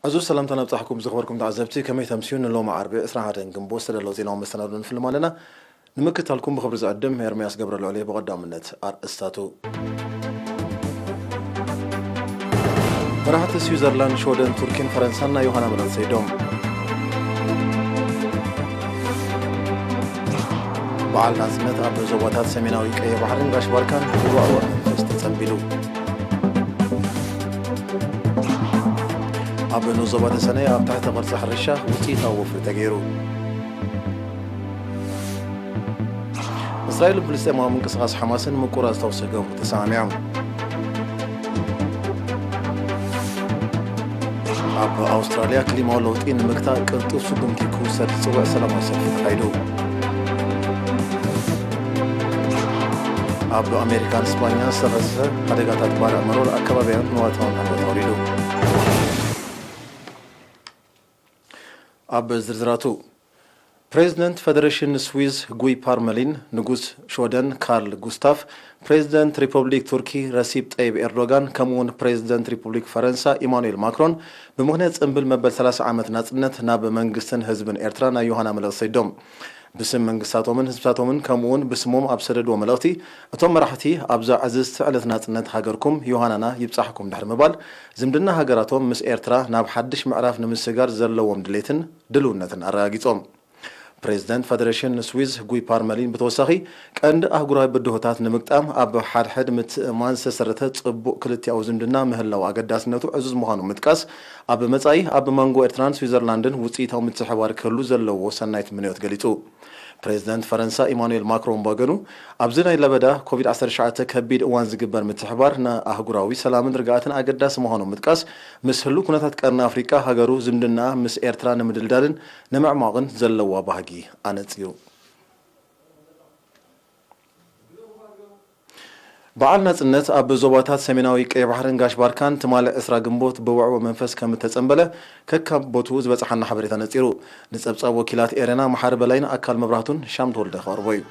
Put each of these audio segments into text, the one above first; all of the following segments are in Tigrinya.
ኣዙ ሰላምታ ነብጻሕኩም ዝኸበርኩም ተዓዘብቲ፣ ከመይ ተምስዩ? ንሎሚ ዓርቢ ዕስራን ሓደን ግንቦት ዝተዳለወ ዜናዊ መሰናዶ ንፍልም ኣለና። ንምክትታልኩም ብኽብሪ ዝዕድም ኤርምያስ ገብረልዑል እየ። ብቐዳምነት ኣርእስታቱ። መራሕቲ ስዊዘርላንድ፣ ሽወደን፣ ቱርኪን ፈረንሳን ናይ ዮሃና መለስ ሰይዶም። በዓል ናጽነት ኣብ ዞባታት ሰሜናዊ ቀይሕ ባሕርን ጋሽ ባርካን ብዋዕዋዕ መንፈስ ተጸንቢሉ። ኣብ ንኡስ ዞባ ተሰነይ ኣብ ትሕቲ ቅርጺ ሕርሻ ውጽኢታዊ ወፍሪ ተገይሩ። እስራኤልን ፍልስጤማዊ ምንቅስቓስ ሓማስን ምቁራጽ ተኹሲ ክገብሩ ተሰማሚዖም። ኣብ ኣውስትራልያ ክሊማዊ ለውጢ ንምግታእ ቅልጡፍ ስጉምቲ ክውሰድ ዝጽውዕ ሰላማዊ ሰልፊ ተኻይዱ። ኣብ ኣሜሪካን ስጳኛን ዝተኸስተ ሓደጋታት ባርዕ መሮር ኣከባቢያውን ንዋታውን ዕንወት ኣውሪዱ። ኣብ ዝርዝራቱ፣ ፕሬዚደንት ፈደሬሽን ስዊዝ ጉይ ፓርመሊን፣ ንጉስ ሽወደን ካርል ጉስታፍ፣ ፕሬዚደንት ሪፐብሊክ ቱርኪ ረሲፕ ጠይብ ኤርዶጋን፣ ከምኡውን ፕሬዚደንት ሪፐብሊክ ፈረንሳ ኢማኑኤል ማክሮን፣ ብምኽንያት ጽንብል መበል ሰላሳ ዓመት ናጽነት ናብ መንግስትን ህዝብን ኤርትራ ናይ ዮሃና መልእኽቲ ሰዲዶም። ብስም መንግስታቶምን ህዝብታቶምን ከምኡውን ብስሞም ኣብ ሰደድዎ መልእኽቲ፣ እቶም መራሕቲ ኣብዛ ዕዝዝቲ ዕለት ናጽነት ሃገርኩም ዮሃናና ይብጻሕኩም ድሕሪ ምባል፣ ዝምድና ሃገራቶም ምስ ኤርትራ ናብ ሓድሽ ምዕራፍ ንምስጋር ዘለዎም ድሌትን ድልውነትን ኣረጋጊጾም። ፕሬዚደንት ፈደሬሽን ስዊዝ ጉይ ፓርመሊን ብተወሳኺ፣ ቀንዲ ኣህጉራዊ ብድሆታት ንምግጣም ኣብ ሓድሕድ ምትእምማን ዝተሰረተ ጽቡቕ ክልቲኣዊ ዝምድና ምህላው ኣገዳስነቱ ዕዙዝ ምዃኑ ምጥቃስ፣ ኣብ መጻኢ ኣብ መንጎ ኤርትራን ስዊዘርላንድን ውጽኢታዊ ምትሕብባር ክህሉ ዘለዎ ሰናይ ትምንዮት ገሊጹ። ፕሬዚደንት ፈረንሳ ኢማኑኤል ማክሮን ብወገኑ፣ ኣብዚ ናይ ለበዳ ኮቪድ ዓሰርተ ትሽዓተ ከቢድ እዋን ዝግበር ምትሕብባር ንኣህጉራዊ ሰላምን ርግኣትን ኣገዳሲ ምዃኑ ምጥቃስ፣ ምስ ህሉው ኩነታት ቀርኒ ኣፍሪቃ ሃገሩ ዝምድናኣ ምስ ኤርትራ ንምድልዳልን ንምዕሟቕን ዘለዋ ባህጊ ኣነጺሩ። በዓል ናጽነት ኣብ ዞባታት ሰሜናዊ ቀይሕ ባሕርን ጋሽ ባርካን ትማሊ ዕስራ ግንቦት ብውዕዉዕ መንፈስ ከም እተጸንበለ ከካብ ቦትኡ ዝበጽሓና ሓበሬታ ነጺሩ። ንጸብጻብ ወኪላት ኤረና መሓሪ በላይን ኣካል መብራህቱን ሻም ተወልደ ከቕርቦ እዩ።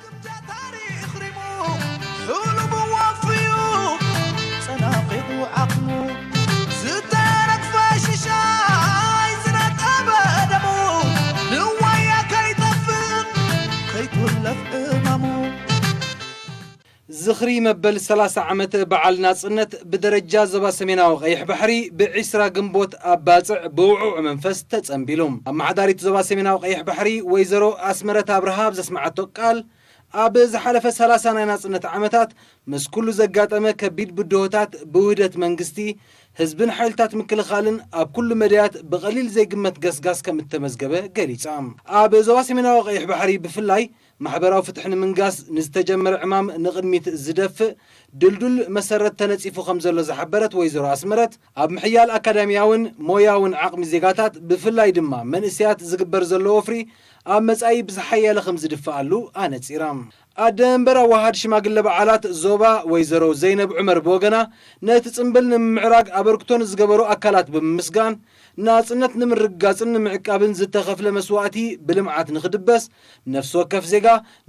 ታሪኽ ሪሙ፣ ሕሉሙ ወፍዩ፣ ጸናቒቑ ዓቕሙ፣ ዝተረግፈ ሽሻይ ዝነጠበ ደሙ፣ ንዋያ ከይጠፍእ፣ ከይትውለፍ ዕማሙ። ዝኽሪ መበል ሰላሳ ዓመት በዓል ናጽነት ብደረጃ ዞባ ሰሜናዊ ቀይሕ ባሕሪ ብዒስራ ግንቦት ኣብ ባጽዕ ብውዕውዕ መንፈስ ተጸንቢሉ። ኣመሓዳሪት ዞባ ሰሜናዊ ቀይሕ ባሕሪ ወይዘሮ ኣስመረት ኣብርሃ ኣብ ዘስመዓቶ ቃል፣ ኣብ ዝሓለፈ ሰላሳ ናይ ናጽነት ዓመታት ምስ ኩሉ ዘጋጠመ ከቢድ ብድሆታት ብውህደት መንግስቲ፣ ህዝብን ሓይልታት ምክልኻልን ኣብ ኩሉ መዳያት ብቐሊል ዘይግመት ገስጋስ ከም እተመዝገበ ገሊጻ። ኣብ ዞባ ሰሜናዊ ቀይሕ ባሕሪ ብፍላይ ማሕበራዊ ፍትሒ ንምንጋስ ንዝተጀመረ ዕማም ንቕድሚት ዝደፍእ ድልዱል መሰረት ተነጺፉ ከም ዘሎ ዝሓበረት ወይዘሮ ኣስመረት፣ ኣብ ምሕያል ኣካዳሚያውን ሞያውን ዓቕሚ ዜጋታት ብፍላይ ድማ መንእሰያት ዝግበር ዘሎ ወፍሪ ኣብ መጻኢ ብዝሓየለ ከም ዝድፍኣሉ ኣነጺራ። ኣደ መንበር ኣዋሃድ ሽማግለ በዓላት ዞባ ወይዘሮ ዘይነብ ዑመር ብወገና፣ ነቲ ጽምብል ንምምዕራግ ኣበርክቶ ንዝገበሩ ኣካላት ብምምስጋን፣ ናጽነት ንምርግጋጽን ንምዕቃብን ዝተኸፍለ መስዋእቲ ብልምዓት ንኽድበስ፣ ነፍሲ ወከፍ ዜጋ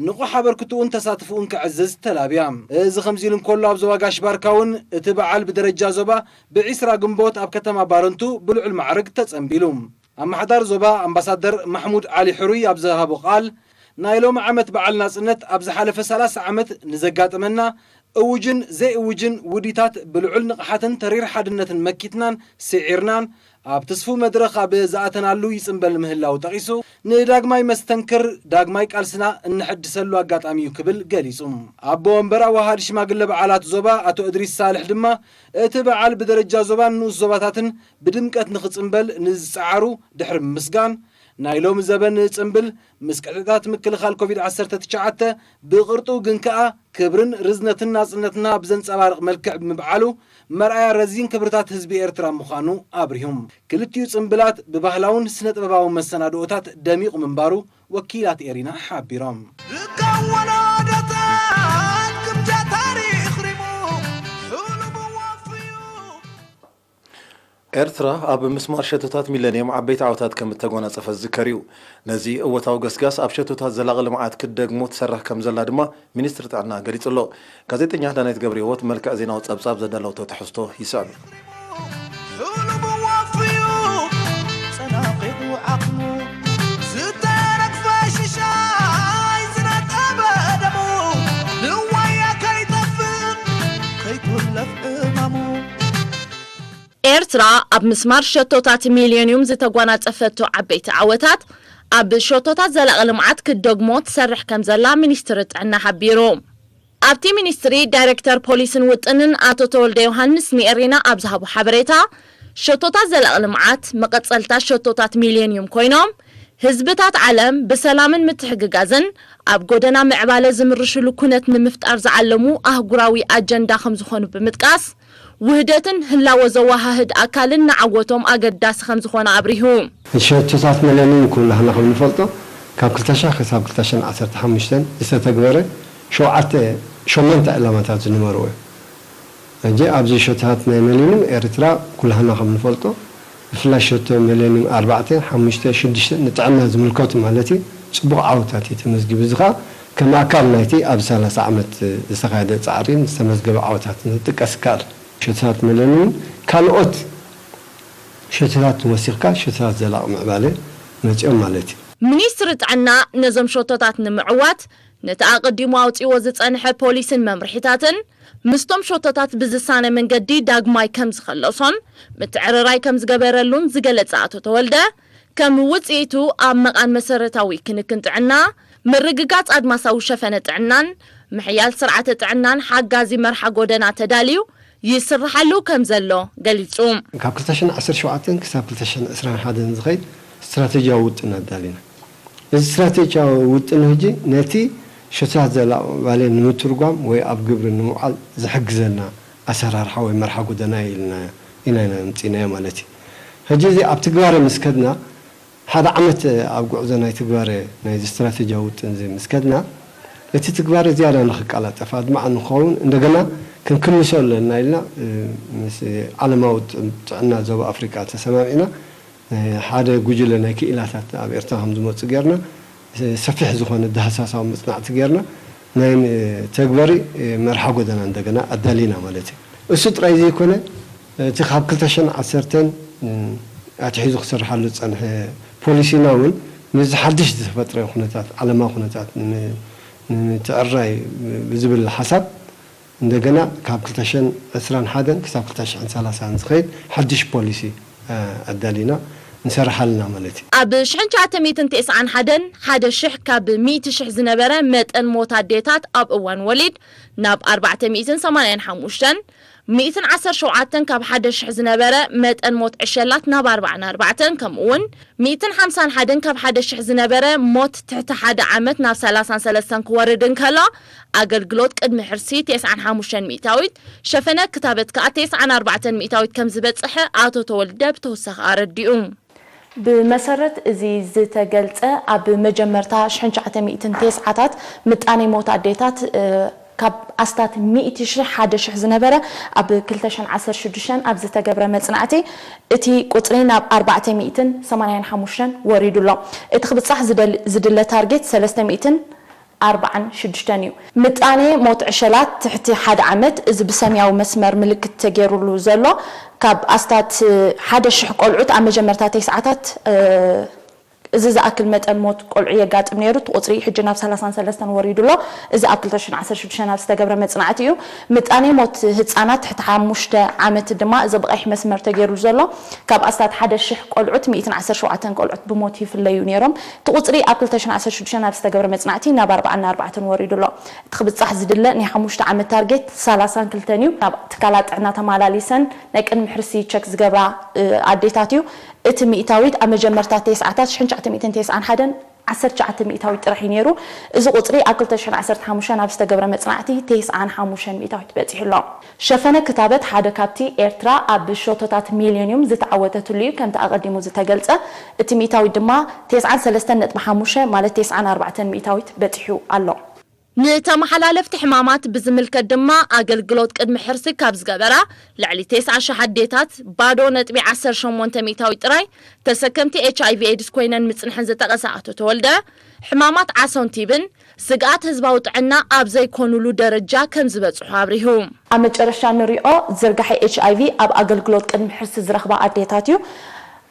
ንቑሕ ኣበርክትኡን ተሳትፍኡን ከዕዝዝ ተላብያ። እዚ ከምዚ ኢሉ እንከሎ፣ ኣብ ዞባ ጋሽ ባርካ እውን እቲ በዓል ብደረጃ ዞባ ብዒስራ ግንቦት ኣብ ከተማ ባረንቱ ብልዑል ማዕርግ ተጸንቢሉ። ኣመሓዳሪ ዞባ ኣምባሳደር ማሕሙድ ዓሊ ሕሩይ ኣብ ዝሃቦ ቃል፣ ናይ ሎሚ ዓመት በዓል ናጽነት ኣብ ዝሓለፈ ሰላሳ ዓመት ንዘጋጠመና እውጅን ዘይእውጅን ውዲታት ብልዑል ንቕሓትን ተሪር ሓድነትን መኪትናን ስዒርናን፣ ኣብ ትስፉው መድረኽ ኣብ ዝኣተናሉ ይጽንበል ምህላው ጠቒሱ፣ ንዳግማይ መስተንክር ዳግማይ ቃልስና እንሐድሰሉ ኣጋጣሚ እዩ ክብል ገሊጹ። ኣቦ ወንበር ኣዋሃድ ሽማግለ በዓላት ዞባ ኣቶ እድሪስ ሳልሕ ድማ፣ እቲ በዓል ብደረጃ ዞባን ንኡስ ዞባታትን ብድምቀት ንኽጽንበል ንዝጸዓሩ ድሕሪ ምምስጋን፣ ናይ ሎሚ ዘበን ጽምብል ምስ ቅጥዕታት ምክልኻል ኮቪድ ዓሰርተ ትሽዓተ ብቕርጡ ግን ከኣ ክብርን ርዝነትን ናጽነትና ብዘንጸባርቕ መልክዕ ብምብዓሉ መርኣያ ረዚን ክብርታት ህዝቢ ኤርትራ ምዃኑ ኣብሪሁ። ክልቲኡ ጽምብላት ብባህላውን ስነ-ጥበባውን መሰናድኦታት ደሚቑ ምንባሩ ወኪላት ኤሪና ሓቢሮም። ርካብ ወለዶታት ግምጃ ታሪኽ ሪሙ፣ ሕሉሙ ወፍዩ። ኤርትራ ኣብ ምስማር ሸቶታት ሚለንየም ዓበይቲ ዓወታት ከም እተጎናጸፈት ዝዝከር እዩ። ነዚ እወታዊ ገስጋስ ኣብ ሸቶታት ዘላቒ ልምዓት ክትደግሞ ትሰርሕ ከም ዘላ ድማ ሚኒስትሪ ጥዕና ገሊጹ ኣሎ። ጋዜጠኛ ዳናይት ገብረህይወት መልክዕ ዜናዊ ጸብጻብ ዘዳለወቶ ትሕዝቶ ይስዕብ። ሕሉሙ ወፍዩ፣ ኤርትራ ኣብ ምስማር ሸቶታት ሚልዮንዩም ዝተጓናጸፈቶ ዓበይቲ ዓወታት ኣብ ሸቶታት ዘላቒ ልምዓት ክትደግሞ ትሰርሕ ከም ዘላ ሚኒስትሪ ጥዕና ሓቢሩ። ኣብቲ ሚኒስትሪ ዳይሬክተር ፖሊስን ውጥንን ኣቶ ተወልደ ዮሃንስ ንኤሪና ኣብ ዝሃቦ ሓበሬታ፣ ሸቶታት ዘላቒ ልምዓት መቐጸልታ ሸቶታት ሚልዮንዩም ኮይኖም፣ ህዝብታት ዓለም ብሰላምን ምትሕግጋዝን ኣብ ጎደና ምዕባለ ዝምርሽሉ ኩነት ንምፍጣር ዝዓለሙ ኣህጉራዊ ኣጀንዳ ከም ዝኾኑ ብምጥቃስ፣ ውህደትን ህላወ ዘወሃህድ ኣካልን ንዓወቶም ኣገዳሲ ከም ዝኾነ ኣብሪሁ። ሸቶታት ሚልዮንዩም ኩላህና ከም ንፈልጦ፣ ካብ ክልተ ሺሕ ክሳብ ክልተ ሺሕን ዓሰርተ ሓሙሽተን ዝተተግበረ ሸውዓተ፣ ሸሞንተ ዕላማታት ዝነበርዎ እዩ። ሕጂ ኣብዚ ሸቶታት ናይ ሚልዮንዩም ኤርትራ ኩላህና ከም ንፈልጦ፣ ብፍላይ ሸቶ ሚልዮንዩም ኣርባዕተ፣ ሓሙሽተ፣ ሽዱሽተ ንጥዕና ዝምልከቱ ማለት እዩ፣ ጽቡቕ ዓወታት እዩ ተመዝጊቡ። እዚ ኸኣ ከም ኣካል ናይቲ ኣብ ሰላሳ ዓመት ዝተኻየደ ጻዕሪን ዝተመዝገበ ዓወታትን ዝጥቀስ ይከኣል። ሸቶታት ሚልዮንዩምን ካልኦት ሸቶታት ወሲኽካ ሸቶታት ዘላቒ ምዕባለ መጺኦም ማለት እዩ። ሚኒስትሪ ጥዕና ነዞም ሸቶታት ንምዕዋት ነቲ ኣቐዲሙ ኣውጺዎ ዝጸንሐ ፖሊስን መምርሒታትን ምስቶም ሸቶታት ብዝሳነ መንገዲ ዳግማይ ከም ዝኸለሶን ምትዕርራይ ከም ዝገበረሉን ዝገለጸ ኣቶ ተወልደ፣ ከም ውጽኢቱ ኣብ መቓን መሰረታዊ ክንክን ጥዕና፣ ምርግጋጽ ኣድማሳዊ ሸፈነ ጥዕናን ምሕያል ስርዓተ ጥዕናን ሓጋዚ መርሓ ጎደና ተዳልዩ ይስርሓሉ ከም ዘሎ ገሊጹ። ካብ ክልተ ሽሕን ዓሰርተ ሸውዓተን ክሳብ ክልተ ሽሕን ዕስራን ሓደን ዝኸይድ ስትራቴጂያዊ ውጥን ኣዳሊና። እዚ ስትራቴጂያዊ ውጥን ሕጂ ነቲ ሸቶታት ዘላቒ ምዕባለ ንምትርጓም ወይ ኣብ ግብሪ ንምውዓል ዝሕግዘና ኣሰራርሓ ወይ መርሓ ጎደና ኢልና ኢና፣ ኢና ኣምጺእናዮ ማለት እዩ። ሕጂ እዚ ኣብ ትግባረ ምስ ከድና፣ ሓደ ዓመት ኣብ ጉዕዞ ናይ ትግባረ ናይዚ ስትራቴጂያዊ ውጥን እዚ ምስ ከድና፣ እቲ ትግባረ ዝያዳ ንኽቀላጠፍ፣ ኣድማዒ ንኽኸውን እንደገና ክንክልሶ ኣለና ኢልና፣ እ፣ ምስ ዓለማዊ ጥ-፣ ጥዕና ዞባ ኣፍሪቃ ተሰማሚዕና፣ እ፣ ሓደ ጉጅለ ናይ ክኢላታት ኣብ ኤርትራ ከም ዝመጹ ጌርና፣ እ፣ ሰፊሕ ዝኾነ ዳህሳሳዊ መጽናዕቲ ጌርና፣ ናይ ን-፣ ተግባሪ፣ እ፣ መርሓ ጎደና እንደገና ኣዳሊና ማለት እዩ። እሱ ጥራይ ዘይኮነ፣ እቲ ካብ ክልተ ሽሕን ዓሰርተን ኣትሒዙ ክስርሓሉ ዝጸንሐ ፖሊሲና እውን ነዚ ሓድሽ ዝተፈጥረ ኩነታት፣ ዓለማዊ ኩነታት ን-፣ ንምትዕርራይ ብዝብል ሓሳብ እንደገና ካብ ክልተ ሽሕን ዕስራን ሓደን ክሳብ ክልተ ሽሕን ሰላሳን ዝኸይድ ሓድሽ ፖሊሲ፣ እ፣ ኣዳሊና ንሰርሕ ኣለና ማለት እዩ። ኣብ ሽሕን ትሽዓተ ሚእትን ተስዓን ሓደን ሓደ ሽሕ ካብ ሚእቲ ሽሕ ዝነበረ መጠን ሞት ኣዴታት ኣብ እዋን ወሊድ ናብ ኣርባዕተ ሚእትን ሰማንያን ሓሙሽተን፣ ሚእትን ዓሰርተ ሸውዓተን ካብ ሓደ ሽሕ ዝነበረ መጠን ሞት ዕሸላት ናብ ኣርባዓን ኣርባዕተን፣ ከምኡ እውን ሚእትን ሓምሳን ሓደን ካብ ሓደ ሽሕ ዝነበረ ሞት ትሕቲ ሓደ ዓመት ናብ ሰላሳን ሰለስተን ክወርድ እንከሎ፣ ኣገልግሎት ቅድሚ ሕርሲ ተስዓን ሓሙሽተን ሚእታዊት፣ ሸፈነ ክታበት ከኣ ተስዓን ኣርባዕተን ሚእታዊት ከም ዝበጽሐ ኣቶ ተወልደ ብተወሳኺ ኣረዲኡ። ብመሰረት እዚ ዝተገልጸ፣ ኣብ መጀመርታ ሽሕን ትሽዓተ ሚእትን ተስዓታት ምጣኔ ሞት ኣዴታት፣ እ፣ ካብ ኣስታት ሚእቲ ሽሕ ሓደ ሽሕ ዝነበረ፣ ኣብ ክልተ ሽሕን ዓሰርተ ሽዱሽተን ኣብ ዝተገብረ መጽናዕቲ እቲ ቁጽሪ ናብ ኣርባዕተ ሚእትን ሰማንያን ሓሙሽተን ወሪዱ ኣሎ። እቲ ክብጻሕ ዝደል-፣ ዝድለ ታርጌት ሰለስተ ሚእትን ኣርባዓን ሽዱሽተን እዩ። ምጣኔ ሞት ዕሸላት ትሕቲ ሓደ ዓመት፣ እዚ ብሰማያዊ መስመር ምልክት ተገይሩሉ ዘሎ፣ ካብ ኣስታት ሓደ ሽሕ ቆልዑት ኣብ መጀመርታ ተስዓታት፣ እ፣ እዚ ዝኣክል መጠን ሞት ቆልዑ የጋጥም ነይሩ። እቲ ቁጽሪ ሕጂ ናብ ሰላሳን ሰለስተን ወሪዱ ኣሎ። እዚ ኣብ ክልተ ሽሕን ዓሰርተ ሽዱሽተን ኣብ ዝተገብረ መጽናዕቲ እዩ። ምጣኔ ሞት ህጻናት ትሕቲ ሓሙሽተ ዓመት ድማ፣ እዚ ብቐይሕ መስመር ተገይሩሉ ዘሎ፣ ካብ ኣስታት ሓደ ሽሕ ቆልዑት ሚእትን ዓሰርተ ሸውዓተን ቆልዑት ብሞት ይፍለዩ ነይሮም። እቲ ቁጽሪ ኣብ ክልተ ሽሕን ዓሰርተ ሽዱሽተን ኣብ ዝተገብረ መጽናዕቲ ናብ ኣርባዓን ኣርባዕተን ወሪዱ ኣሎ። እቲ ክብጻሕ ዝድለ ናይ ሓሙሽተ ዓመት ታርጌት ሰላሳን ክልተን እዩ። ናብ ትካላት ጥዕና ተመላሊሰን ናይ ቅድሚ ሕርሲ ቸክ ዝገብራ፣ እ፣ ኣዴታት እዩ። እቲ ሚእታዊት ኣብ መጀመርታ ተስዓታት ሽሕን ትሽዓተ ሚእትን ተስዓን ሓደን ዓሰርተ ትሽዓተ ሚእታዊት ጥራሕ እዩ ነይሩ። እዚ ቁጽሪ ኣብ ክልተ ሽሕን ዓሰርተ ሓሙሽተን ኣብ ዝተገብረ መጽናዕቲ ተስዓን ሓሙሽተን ሚእታዊት በጺሑ ኣሎ። ሸፈነ ክታበት ሓደ ካብቲ ኤርትራ ኣብ ሸቶታት ሚልዮንዩም ዝተዓወተትሉ እዩ፣ ከምቲ ኣቐዲሙ ዝተገልጸ። እቲ ሚእታዊት ድማ ተስዓን ሰለስተን ነጥቢ ሓሙሽተ ማለት ተስዓን ኣርባዕተን ሚእታዊት በጺሑ ኣሎ። ንተመሓላለፍቲ ሕማማት ብዝምልከት ድማ፣ ኣገልግሎት ቅድሚ ሕርሲ ካብ ዝገበራ ልዕሊ ተስዓ ሽሕ ኣዴታት፣ ባዶ ነጥቢ ዓሰርተ ሸሞንተ ሚእታዊት ጥራይ ተሰከምቲ ኤች ኣይ ቪ ኤድስ ኮይነን ምጽንሐን ዝጠቐሰ ኣቶ ተወልደ፣ ሕማማት ዓሶን ቲብን ስግኣት ህዝባዊ ጥዕና ኣብ ዘይኮኑሉ ደረጃ ከም ዝበጽሑ ኣብሪሁ። ኣብ መጨረሻ ንሪኦ ዝርጋሐ ኤች ኣይ ቪ ኣብ ኣገልግሎት ቅድሚ ሕርሲ ዝረኽባ ኣዴታት እዩ።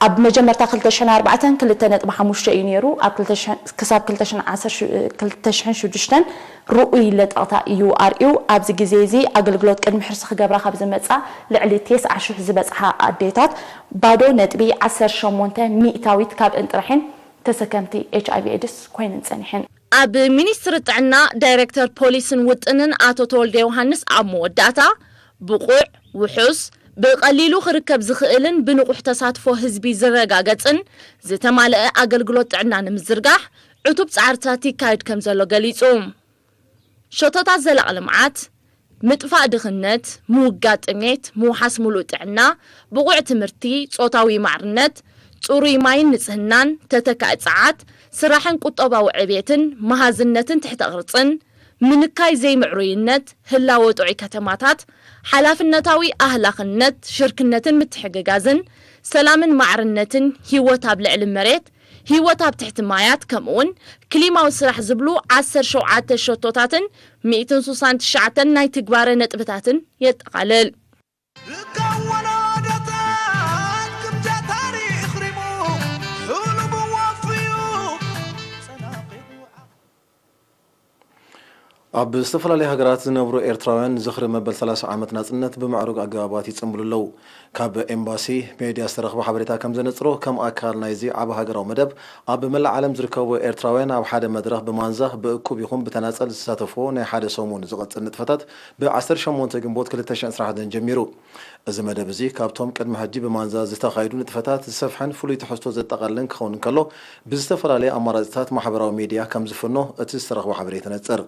ኣብ መጀመርታ ክልተ ሽሕን ኣርባዕተን ክልተ ነጥቢ ሓሙሽተ እዩ ነይሩ። ኣብ ክልተ ሽሕን ክሳብ ክልተ ሽሕን ዓሰርተ ሽዱሽተ ርኡይ ለጠቕታ እዩ ኣርእዩ። ኣብዚ ግዜ እዚ ኣገልግሎት ቅድሚ ሕርሲ ክገብራ ካብ ዝመጻ ልዕሊ ተስዓ ሽሕ ዝበጽሓ ኣዴታት ባዶ ነጥቢ ዓሰርተ ሸሞንተ ሚእታዊት ካብእን ጥራሕን ተሰከምቲ ኤች ኣይ ቪ ኤድስ ኮይነን ጸኒሐን። ኣብ ሚኒስትሪ ጥዕና ዳይሬክተር ፖሊስን ውጥንን ኣቶ ተወልደ ዮሃንስ ኣብ መወዳእታ ብቑዕ፣ ውሑስ፣ ብቐሊሉ ክርከብ ዝኽእልን ብንቑሕ ተሳትፎ ህዝቢ ዝረጋገጽን ዝተማልአ ኣገልግሎት ጥዕና ንምዝርጋሕ ዕቱብ ጻዕርታት ይካየድ ከም ዘሎ ገሊጹ። ሸቶታት ዘላቒ ልምዓት፣ ምጥፋእ ድኽነት፣ ምውጋድ ጥሜት፣ ምውሓስ ምሉእ ጥዕና፣ ብቑዕ ትምህርቲ፣ ጾታዊ ማዕርነት፣ ጽሩይ ማይን ንጽህናን፣ ተተካኢ ጸዓት፣ ስራሕን ቁጠባዊ ዕብየትን፣ መሃዝነትን ትሕተ ቅርጽን፣ ምንካይ ዘይምዕሩይነት፣ ህላወ ጥዑይ ከተማታት፣ ሓላፍነታዊ ኣህላኽነት፣ ሽርክነትን ምትሕግጋዝን፣ ሰላምን ማዕርነትን፣ ህይወት ኣብ ልዕሊ መሬት፣ ህይወት ኣብ ትሕቲ ማያት፣ ከምኡውን ክሊማዊ ስራሕ ዝብሉ ዓሰርተ ሸውዓተ ሸቶታትን ሚእትን ስሳን ትሽዓተን ናይ ትግባረ ነጥብታትን የጠቓልል። ርካብ ወለዶታት ግምጃ ታሪኽ ሪሙ፣ ሕሉሙ ወፍዩ ጸናቒቱ ዓቕሙ። ኣብ ዝተፈላለዩ ሃገራት ዝነብሩ ኤርትራውያን ዝኽሪ መበል ሰላሳ ዓመት ናጽነት ብምዕሩግ ኣገባባት ይጽንብሉ ኣለዉ። ካብ ኤምባሲ ሜድያ ዝተረኽበ ሓበሬታ ከም ዘነጽሮ፣ ከም ኣካል ናይዚ ዓቢ ሃገራዊ መደብ፣ ኣብ መላእ ዓለም ዝርከቡ ኤርትራውያን ኣብ ሓደ መድረኽ ብማንዛ ብእኩብ ይኹን ብተናጸል ዝሳተፍዎ ናይ ሓደ ሰሙን ዝቕጽል ንጥፈታት ብ ዓሰርተ ሸሞንተ ግንቦት ክልተ ሽሕን ዕስራን ሓደን ጀሚሩ። እዚ መደብ እዚ ካብቶም ቅድሚ ሕጂ ብማንዛ ዝተኻየዱ ንጥፈታት ዝሰፍሐን ፍሉይ ትሕዝቶ ዘጠቓልልን ክኸውን እንከሎ፣ ብዝተፈላለየ ኣማራጺታት ማሕበራዊ ሜድያ ከም ዝፍኖ እቲ ዝተረኽቦ ሓበሬታ ይነጽር።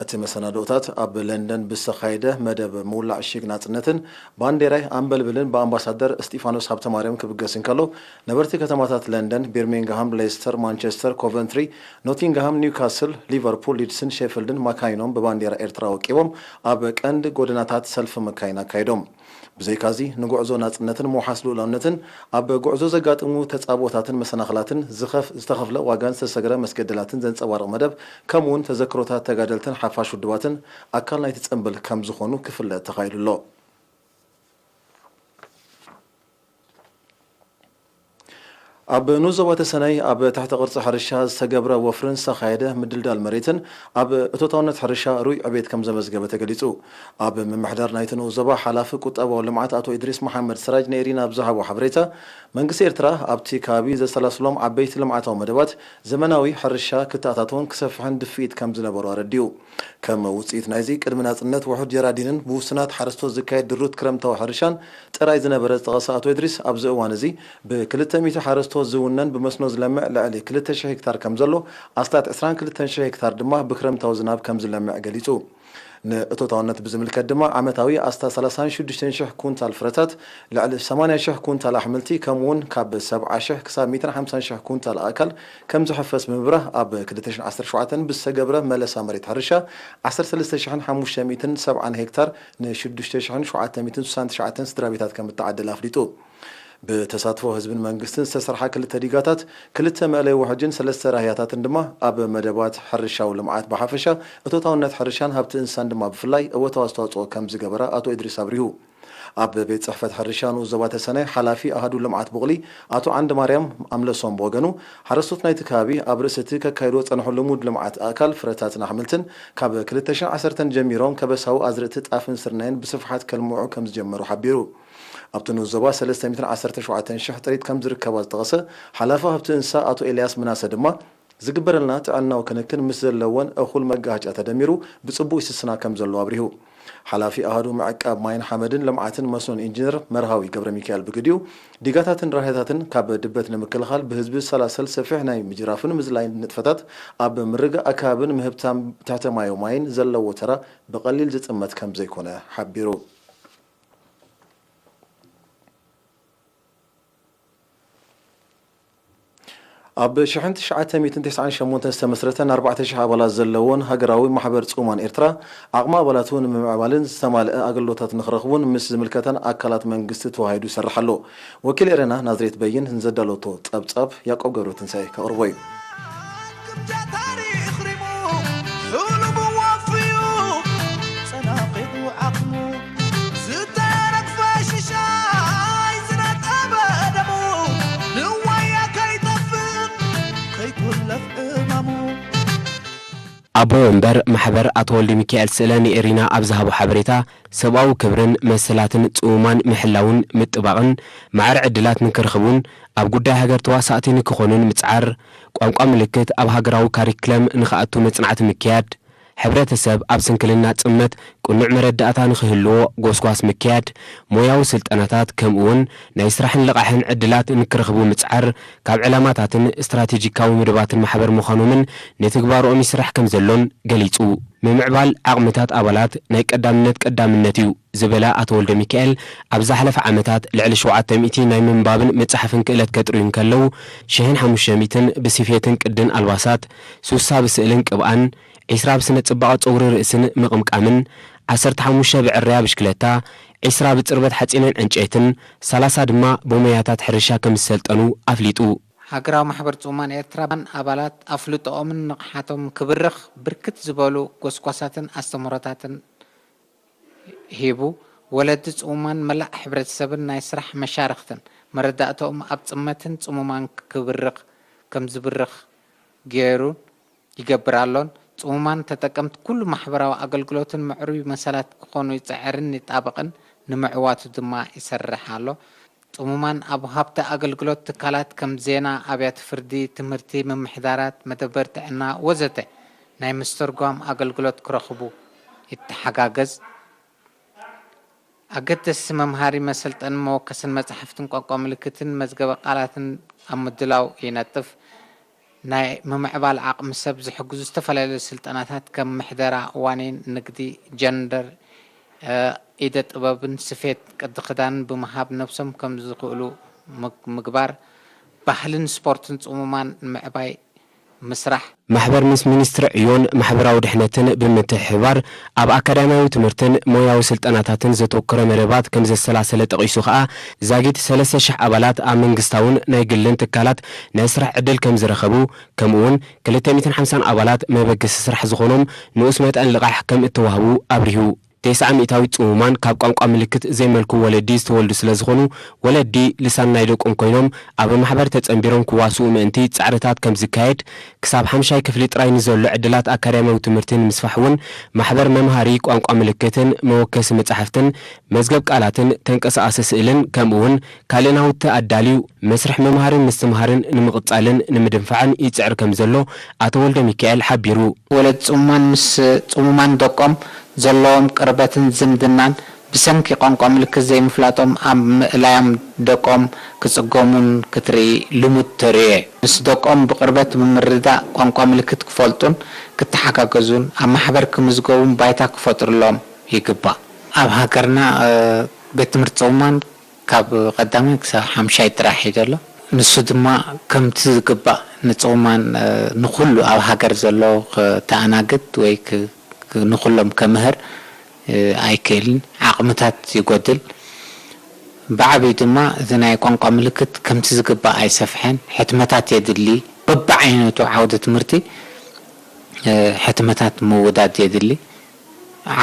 እቲ መሰናድኦታት ኣብ ለንደን ብዝተኻየደ መደብ ምውላዕ ሽግ ናጽነትን ባንዴራይ ኣንበልብልን ብኣምባሳደር እስጢፋኖስ ሃብተማርያም ክብገስ እንከሎ፣ ነበርቲ ከተማታት ለንደን፣ ቢርሚንግሃም፣ ሌስተር፣ ማንቸስተር፣ ኮቨንትሪ፣ ኖቲንግሃም፣ ኒውካስል፣ ሊቨርፑል፣ ሊድስን ሼፊልድን ማካይኖም ብባንዴራ ኤርትራ ወቂቦም ኣብ ቀንዲ ጎደናታት ሰልፊ መካይን ኣካይዶም። ብዘይካዚ፣ ንጉዕዞ ናጽነትን ምውሓስ ልኡላውነትን ኣብ ጉዕዞ ዘጋጥሙ ተጻብኦታትን መሰናኽላትን ዝኸፍ-፣ ዝተኸፍለ ዋጋን ዝተሰግረ መስገደላትን ዘንጸባርቕ መደብ፣ ከምኡውን ተዘክሮታት ተጋደልትን ሓፋሽ ውድባትን ኣካል ናይቲ ጽምብል ከም ዝኾኑ ክፍለጥ ተኻኢሉ ኣሎ። ኣብ ንኡስ ዞባ ተሰነይ ኣብ ትሕተ ቅርጺ ሕርሻ ዝተገብረ ወፍርን ዝተኻየደ ምድልዳል መሬትን ኣብ እቶታውነት ሕርሻ ርኡይ ዕቤት ከም ዘመዝገበ ተገሊጹ። ኣብ ምምሕዳር ናይቲ ንኡስ ዞባ ሓላፊ ቁጠባዊ ልምዓት ኣቶ ኢድሪስ መሓመድ ስራጅ ንኤሪና ኣብ ዝሃቦ ሓበሬታ፣ መንግስቲ ኤርትራ ኣብቲ ከባቢ ዘሰላስሎም ዓበይቲ ልምዓታዊ መደባት ዘመናዊ ሕርሻ ክተኣታቶን ክሰፍሕን ድፍኢት ከም ዝነበሮ ኣረዲኡ። ከም ውጽኢት ናይዚ፣ ቅድሚ ናጽነት ውሑድ ጀራዲንን ብውሱናት ሓረስቶት ዝካየድ ድሩት ክረምታዊ ሕርሻን ጥራይ ዝነበረ ዝጠቐሰ ኣቶ ኢድሪስ፣ ኣብዚ እዋን እዚ ብክልተ ሚእቲ ሓረስቶት ዝውነን ብመስኖ ዝለምዕ ልዕሊ ክልተ ሽሕ ሄክታር ከም ዘሎ፣ ኣስታት ዕስራን ክልተን ሽሕ ሄክታር ድማ ብክረምታዊ ዝናብ ከም ዝለምዕ ገሊጹ። ንእቶታውነት ብዝምልከት ድማ፣ ዓመታዊ ኣስታት ሰላሳን ሽዱሽተን ሽሕ ኩንታል ፍረታት፣ ልዕሊ ሰማንያ ሽሕ ኩንታል ኣሕምልቲ፣ ከምኡውን ካብ ሰብዓ ሽሕ ክሳብ ሚእትን ሓምሳን ሽሕ ኩንታል ኣእካል ከም ዝሕፈስ ብምብራህ፣ ኣብ ክልተ ሽሕን ዓሰርተ ሸውዓተን ብዝተገብረ መለሳ መሬት ሕርሻ፣ ዓሰርተ ሰለስተ ሽሕን ሓሙሽተ ሚእትን ሰብዓን ሄክታር ንሽዱሽተ ሽሕን ሸውዓተ ሚእትን ስሳን ትሽዓተን ስድራ ቤታት ከም እተዓደለ ኣፍሊጡ። ብተሳትፎ ህዝብን መንግስትን ዝተሰርሓ ክልተ ዲጋታት፣ ክልተ መእለይ ውሕጅን ሰለስተ ራህያታትን ድማ ኣብ መደባት ሕርሻዊ ልምዓት ብሓፈሻ፣ እቶታውነት ሕርሻን ሃብቲ እንስሳን ድማ ብፍላይ እወታዊ ኣስተዋፅኦ ከም ዝገበረ ኣቶ ኢድሪስ ኣብሪሁ። ኣብ ቤት ጽሕፈት ሕርሻ ንኡስ ዞባ ተሰነይ ሓላፊ ኣሃዱ ልምዓት ቡቕሊ ኣቶ ዓንደ ማርያም ኣምለሶም ብወገኑ፣ ሓረስቶት ናይቲ ከባቢ ኣብ ርእሲ እቲ ከካይድዎ ዝጸንሑ ልሙድ ልምዓት ኣእካል ፍረታትን ኣሕምልትን ካብ ክልተ ሽሕን ዓሰርተን ጀሚሮም ከበሳዊ ኣዝርእቲ ጣፍን ስርናይን ብስፍሓት ከልምዑ ከም ዝጀመሩ ሓቢሩ። ኣብቲ ንኡስ ዞባ ሰለስተ ሚእትን ዓሰርተ ሸውዓተን ሽሕ ጥሪት ከም ዝርከባ ዝጠቐሰ ሓላፊ ሃብቲ እንስሳ ኣቶ ኤልያስ ምናሰ ድማ፣ ዝግበረልና ጥዕናዊ ክንክን ምስ ዘለወን እኹል መጋሃጫ ተደሚሩ ብጽቡቕ ይስስና ከም ዘሎ ኣብሪሁ። ሓላፊ ኣሃዱ ምዕቃብ ማይን ሓመድን ልምዓትን መስኖን ኢንጂነር መርሃዊ ገብረ ሚካኤል ብግዲኡ፣ ዲጋታትን ራህያታትን ካብ ድበት ንምክልኻል ብህዝቢ ዝሰላሰል ሰፊሕ ናይ ምጅራፍን ምዝላይን ንጥፈታት ኣብ ምርግጋእ ኣከባብን ምህብታም ትሕተ ማያዊ ማይን ዘለዎ ተራ ብቐሊል ዝጥመት ከም ዘይኮነ ሓቢሩ። ኣብ ሽሕን ትሽዓተ ሚእትን ተስዓን ሸሞንተን ዝተመስረተን ኣርባዕተ ሽሕ ኣባላት ዘለዎን ሃገራዊ ማሕበር ጽሙማን ኤርትራ፣ ዓቕሚ ኣባላቱ ንምምዕባልን ዝተማልአ ኣገልግሎታት ንኽረኽቡን ምስ ዝምልከተን ኣካላት መንግስቲ ተዋሂዱ ይሰርሕ ኣሎ። ወኪል ኤረና ናዝሬት በይን ንዘዳለወቶ ጸብጻብ ያዕቆብ ገብረትንሳኤ ከቕርቦ እዩ። ግምጃ ታሪኽ ሪሙ፣ ሕሉሙ ወፍዩ፣ ጸናቒቱ ዓቕሙ፣ ዝተረግፈ ሽሻይ ዝነጠበ ደሙ፣ ኣቦ ወንበር ማሕበር ኣቶ ወልደሚካኤል ስእለ ንኤሪና ኣብ ዝሃቦ ሓበሬታ፣ ሰብኣዊ ክብርን መሰላትን ጽሙማን ምሕላውን ምጥባቕን፣ ማዕረ ዕድላት ንክረኽቡን ኣብ ጉዳይ ሃገር ተዋሳእቲ ንክኾኑን ምጽዓር፣ ቋንቋ ምልክት ኣብ ሃገራዊ ካሪክለም ንክኣቱ መጽናዕቲ ምክያድ፣ ሕብረተሰብ ኣብ ስንክልና ጽመት ቅኑዕ መረዳእታ ንክህልዎ ጎስጓስ ምክያድ፣ ሞያዊ ስልጠናታት ከምኡውን ናይ ስራሕን ልቓሕን ዕድላት ንክረኽቡ ምጽዓር ካብ ዕላማታትን ስትራቴጂካዊ መደባትን ማሕበር ምዃኖምን ንትግባርኦም ይስራሕ ከም ዘሎን ገሊጹ። ምምዕባል ዓቕምታት ኣባላት ናይ ቀዳምነት ቀዳምነት እዩ ዝበለ ኣቶ ወልደሚካኤል፣ ኣብ ዝሓለፈ ዓመታት ልዕሊ ሸውዓተ ሚእቲ ናይ ምንባብን ምጽሓፍን ክእለት ከጥርዩ እንከለዉ፣ ሽሕን ሓሙሽተ ሚእትን ብስፌትን ቅድን ኣልባሳት፣ ሱሳ ብስእልን ቅብኣን፣ ዒስራ ብስነ ጽባቐ ጸጉሪ ርእስን ምቕምቃምን፣ ዓሰርተ ሓሙሽተ ብዕረያ ብሽክለታ፣ ዒስራ ብጽርበት ሓጺንን ዕንጨይትን፣ ሰላሳ ድማ ብሞያታት ሕርሻ ከም ዝሰልጠኑ ኣፍሊጡ። ሃገራዊ ማሕበር ጽሙማን ኤርትራን ኣባላት ኣፍልጦኦምን ንቕሓቶም ክብርኽ ብርክት ዝበሉ ጎስጓሳትን ኣስተምህሮታትን ሂቡ። ወለዲ ጽሙማን መላእ ሕብረተሰብን ናይ ስራሕ መሻርኽትን መረዳእታኦም ኣብ ጽመትን ጽሙማን ክብርኽ ከም ዝብርኽ ገይሩ ይገብር ኣሎን። ጽሙማን ተጠቀምቲ ኩሉ ማሕበራዊ ኣገልግሎትን ምዕሩይ መሰላት ክኾኑ ይጽዕርን ይጣበቕን ንምዕዋቱ ድማ ይሰርሕ ኣሎ። ጽሙማን ኣብ ወሃብቲ ኣገልግሎት ትካላት ከም ዜና፣ ኣብያተ ፍርዲ፣ ትምህርቲ፣ ምምሕዳራት፣ መደበር ጥዕና ወዘተ ናይ ምስትርጓም ኣገልግሎት ክረኽቡ ይተሓጋገዝ። ኣገደስቲ መምሃሪ መሰልጠንን መወከስን መጻሕፍትን ቋንቋ ምልክትን መዝገበ ቃላትን ኣብ ምድላው ይነጥፍ። ናይ ምምዕባል ዓቕሚ ሰብ ዝሕግዙ ዝተፈላለዩ ስልጠናታት ከም ምሕደራ ዋኒን፣ ንግዲ፣ ጀንደር፣ ኢደ ጥበብን ስፌት ቅዲ ክዳንን ብምሃብ ነብሶም ከም ዝኽእሉ ምግባር፣ ባህልን ስፖርትን ጽሙማን ንምዕባይ ምስራሕ። ማሕበር ምስ ሚኒስትሪ ዕዮን ማሕበራዊ ድሕነትን ብምትሕብባር ኣብ ኣካዳሚያዊ ትምህርትን ሞያዊ ስልጠናታትን ዘተኮረ መደባት ከም ዘሰላሰለ ጠቒሱ ከኣ፣ ዛጊት ሰለስተ ሽሕ ኣባላት ኣብ መንግስታውን ናይ ግልን ትካላት ናይ ስራሕ ዕድል ከም ዝረኸቡ፣ ከምኡውን ክልተ ሚእትን ሓምሳን ኣባላት መበገሲ ስራሕ ዝኾኖም ንኡስ መጠን ልቓሕ ከም እተዋህቡ ኣብሪሁ። ተስዓ ሚእታዊት ጽሙማን ካብ ቋንቋ ምልክት ዘይመልኩ ወለዲ ዝተወልዱ ስለ ዝኾኑ፣ ወለዲ ልሳን ናይ ደቆም ኮይኖም ኣብ ማሕበር ተጸንቢሮም ክዋስኡ ምእንቲ ጻዕርታት ከም ዝካየድ፣ ክሳብ ሓምሻይ ክፍሊ ጥራይ ንዘሎ ዕድላት ኣካዳሚያዊ ትምህርቲ ንምስፋሕ እውን ማሕበር መምሃሪ ቋንቋ ምልክትን መወከሲ መጻሕፍትን መዝገብ ቃላትን ተንቀሳቓሲ ስእልን ከምኡ እውን ካልእ ናውቲ ኣዳልዩ መስርሕ ምምሃርን ምስትምሃርን ንምቕጻልን ንምድንፋዕን ይጽዕር ከም ዘሎ ኣቶ ወልደ ሚካኤል ሓቢሩ። ወለድ ጽሙማን ምስ ጽሙማን ደቆም ዘለዎም ቅርበትን ዝምድናን ብሰንኪ ቋንቋ ምልክት ዘይምፍላጦም ኣብ ምእላዮም ደቆም ክጽገሙን ክትርኢ ልሙድ ተርእዮ እዩ። ምስ ደቆም ብቕርበት ብምርድዳእ ቋንቋ ምልክት ክፈልጡን ክተሓጋገዙን ኣብ ማሕበር ክምዝገቡን ባይታ ክፈጥሩሎም ይግባእ። ኣብ ሃገርና ቤት ትምህርቲ ጽሙማን ካብ ቀዳማይ ክሳብ ሓምሻይ ጥራሕ እዩ ዘሎ። ንሱ ድማ ከምቲ ዝግባእ ንጽሙማን ንኹሉ ኣብ ሃገር ዘሎ ክተኣናግድ ወይ ንኹሎም ከምህር ኣይክእልን። ዓቕምታት ይጎድል። ብዓብዩ ድማ እቲ ናይ ቋንቋ ምልክት ከምቲ ዝግባእ ኣይሰፍሐን። ሕትመታት የድሊ። በብዓይነቱ ዓውደ ትምህርቲ ሕትመታት ምውዳድ የድሊ።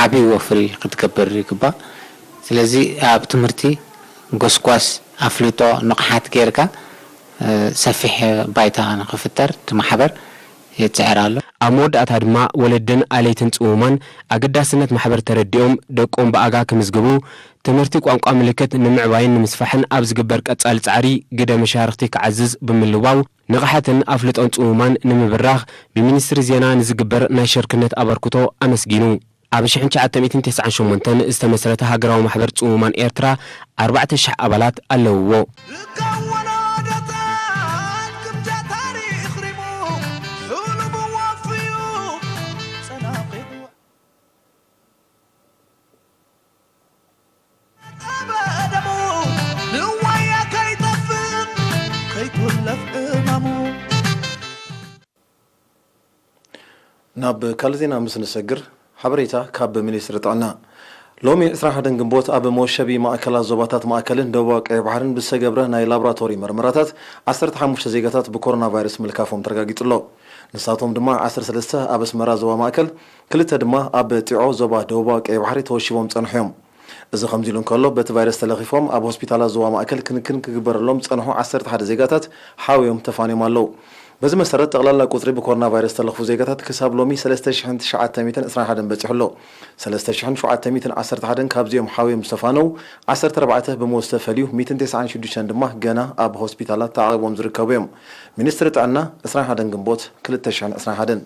ዓብዪ ወፍሪ ክትገብር ይግባእ። ስለዚ ኣብ ትምህርቲ ጎስጓስ ኣፍልጦ ንቕሓት ጌርካ ሰፊሕ ባይታ ንኽፍጠር እቲ ማሕበር ይጽዕር ኣሎ። ኣብ መወዳእታ ድማ ወለድን ኣለይትን ጽሙማን ኣገዳስነት ማሕበር ተረዲኦም ደቆም ብኣጋ ክምዝግቡ፣ ትምህርቲ ቋንቋ ምልክት ንምዕባይን ንምስፋሕን ኣብ ዝግበር ቀጻሊ ጻዕሪ ግደ መሻርኽቲ ክዓዝዝ ብምልዋው ንቕሓትን ኣፍልጦን ጽሙማን ንምብራኽ ብሚኒስትሪ ዜና ንዝግበር ናይ ሸርክነት ኣበርክቶ ኣመስጊኑ። ኣብ ሽሕን ትሽዓተ ሚእትን ተስዓን ሸሞንተን ዝተመስረተ ሃገራዊ ማሕበር ጽሙማን ኤርትራ ኣርባዕተ ሽሕ ኣባላት ኣለውዎ። ናብ ካልእ ዜና ምስ ንሰግር፣ ሓበሬታ ካብ ሚኒስትሪ ጥዕና። ሎሚ ዕስራን ሓደን ግንቦት ኣብ መወሸቢ ማእከላት ዞባታት ማእከልን ደቡባዊ ቀይሕ ባሕርን ብዝተገብረ ናይ ላቦራቶሪ መርመራታት ዓሰርተ ሓሙሽተ ዜጋታት ብኮሮና ቫይረስ ምልካፎም ተረጋጊጹ ኣሎ። ንሳቶም ድማ ዓሰርተ ሰለስተ ኣብ ኣስመራ ዞባ ማእከል፣ ክልተ ድማ ኣብ ጢዖ ዞባ ደቡባዊ ቀይሕ ባሕሪ ተወሺቦም ጸንሖም። እዚ ከምዚ ኢሉ እንከሎ፣ በቲ ቫይረስ ተለኺፎም ኣብ ሆስፒታላት ዞባ ማእከል ክንክን ክግበረሎም ዝጸንሑ ዓሰርተ ሓደ ዜጋታት ሓውዮም ተፋንዮም ኣለዉ። በዚ መሰረት፣ ጠቕላላ ቁጽሪ ብኮሮና ቫይረስ ዝተለኽፉ ዜጋታት ክሳብ ሎሚ ሰለስተ ሽሕን ትሽዓተ ሚእትን ዕስራን ሓደን በጺሑ ኣሎ። ሰለስተ ሽሕን ሸውዓተ ሚእትን ዓሰርተ ሓደን ካብዚኦም ሓውዮም ዝተፋነው፣ ዓሰርተ ኣርባዕተ ብሞት ዝተፈልዩ፣ ሚእትን ተስዓን ሽዱሽተን ድማ ገና ኣብ ሆስፒታላት ተዓቒቦም ዝርከቡ እዮም። ሚኒስትሪ ጥዕና፣ ዕስራን ሓደን ግንቦት ክልተ ሽሕን ዕስራን ሓደን።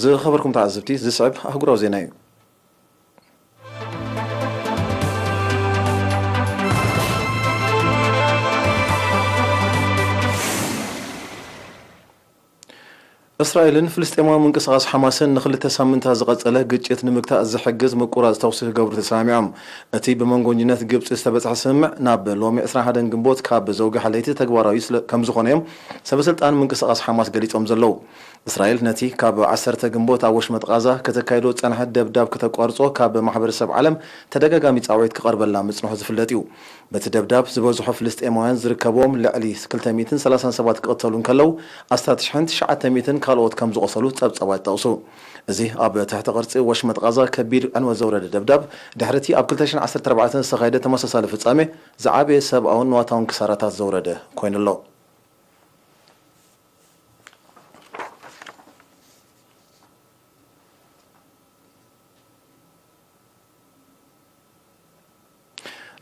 ዝኸበርኩም ተዓዘብቲ፣ ዝስዕብ ኣህጉራዊ ዜና እዩ። እስራኤልን ፍልስጤማዊ ምንቅስቓስ ሓማስን ንኽልተ ሳምንታት ዝቐጸለ ግጭት ንምግታእ ዝሕግዝ ምቁራጽ ተኹሲ ክገብሩ ተሰማሚዖም። እቲ ብመንጎኝነት ግብጺ ዝተበጽሐ ስምምዕ ናብ ሎሚ ዕስራን ሓደን ግንቦት ካብ ዘውግሐ ለይቲ ተግባራዊ ስለ-፣ ከም ዝኾነ እዮም ሰበስልጣን ምንቅስቓስ ሓማስ ገሊጾም ዘለዉ። እስራኤል ነቲ ካብ ዓሰርተ ግንቦት ኣብ ወሽመጥ ቓዛ ከተካይዶ ዝጸንሐት ደብዳብ ከተቋርጾ ካብ ማሕበረሰብ ዓለም ተደጋጋሚ ጻውዒት ክቐርበላ ምጽንሑ ዝፍለጥ እዩ። በቲ ደብዳብ ዝበዝሑ ፍልስጤማውያን ዝርከብዎም ልዕሊ ክልተ ሚእትን ሰላሳን ሰባት ክቕተሉ እንከለዉ፣ ኣስታት ሽሕን ትሽዓተ ሚእትን ካልኦት ከም ዝቖሰሉ ጸብጻባት ይጠቕሱ። እዚ ኣብ ትሕቲ ቅርጺ ወሽመጥ ቓዛ ከቢድ ዕንወት ዘውረደ ደብዳብ፣ ድሕሪ እቲ ኣብ ክልተ ሽሕን ዓሰርተ ኣርባዕተን ዝተኻየደ ተመሳሳሊ ፍጻሜ ዝዓበየ ሰብኣውን ንዋታውን ክሳራታት ዘውረደ ኮይኑ ኣሎ።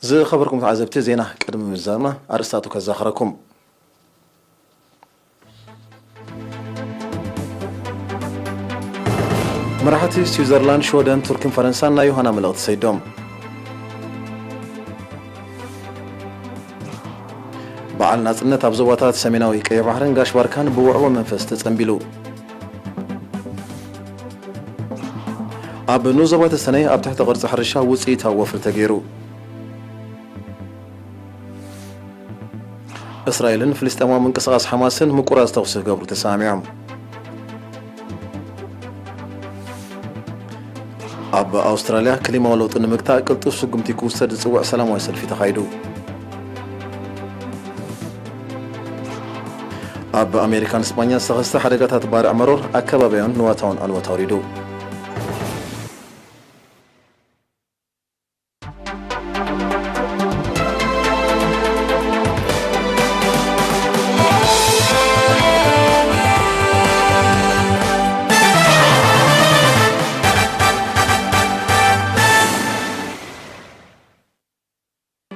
ዝኸበርኩም ተዓዘብቲ፣ ዜና ቅድሚ ምዝዛምና ኣርእስታቱ ከዘኻኽረኩም። መራሕቲ ስዊዘርላንድ፣ ሽወደን፣ ቱርክን ፈረንሳን ናይ ዮሃና መልእኽቲ ሰዲዶም። በዓል ናጽነት ኣብ ዞባታት ሰሜናዊ ቀይሕ ባሕርን ጋሽ ባርካን ብውዕዉዕ መንፈስ ተጸንቢሉ። ኣብ ንኡስ ዞባ ተሰነይ ኣብ ትሕቲ ቅርጺ ሕርሻ ውጽኢታዊ ወፍሪ ተገይሩ። እስራኤልን ፍልስጤማዊ ምንቅስቓስ ሓማስን ምቁራጽ ተኹሲ ክገብሩ ተሰማሚዖም። ኣብ ኣውስትራልያ ክሊማዊ ለውጢ ንምግታእ ቅልጡፍ ስጉምቲ ክውሰድ ዝጽውዕ ሰላማዊ ሰልፊ ተኻይዱ። ኣብ ኣሜሪካን ስጳኛን ዝተኸስተ ሓደጋታት ባርዕ መሮር ኣከባቢያውን ንዋታውን ዕንወት ኣውሪዱ።